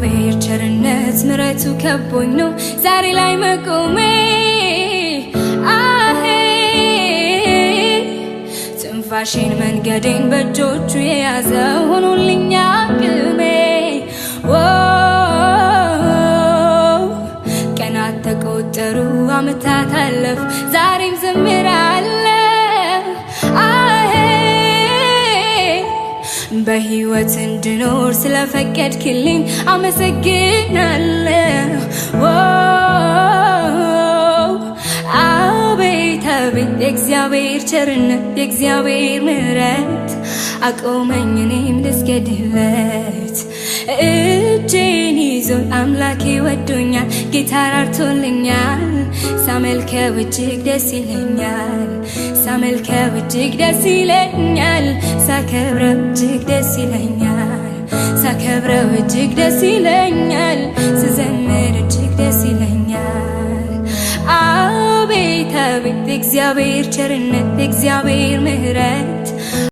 የእግዚአብሔር ቸርነት ምሕረቱ ከቦኝ ነው ዛሬ ላይ መቆሜ። አሄ ትንፋሼን መንገዴን በእጆቹ የያዘው ሆኖልኝ አቅሜ። ቀናት ተቆጠሩ፣ አመታት አለፉ፣ ዛሬም ዘምራለሁ። አሄ በሕይወት እንድኖር ስለፈቀድክልኝ አመሰግናለሁ። አቤት አቤት የእግዚአብሔር ቸርነት፣ የእግዚአብሔር ምሕረት አቆመኝ እኔም ልስገድለት። እጄን ይዞ አምላኬ ወዶኛል፣ ጌታ ራርቶልኛል። ሳመልከው እጅግ ደስ ይለኛል፣ ሳመልከው እጅግ ደስ ይለኛል፣ ሳከብረው እጅግ ደስ ይለኛል፣ ሳከብረው እጅግ ደስ ይለኛል፣ ስዘምር እጅግ ደስ ይለኛል። አቤት አቤት የእግዚአብሔር ቸርነት፣ የእግዚአብሔር ምሕረት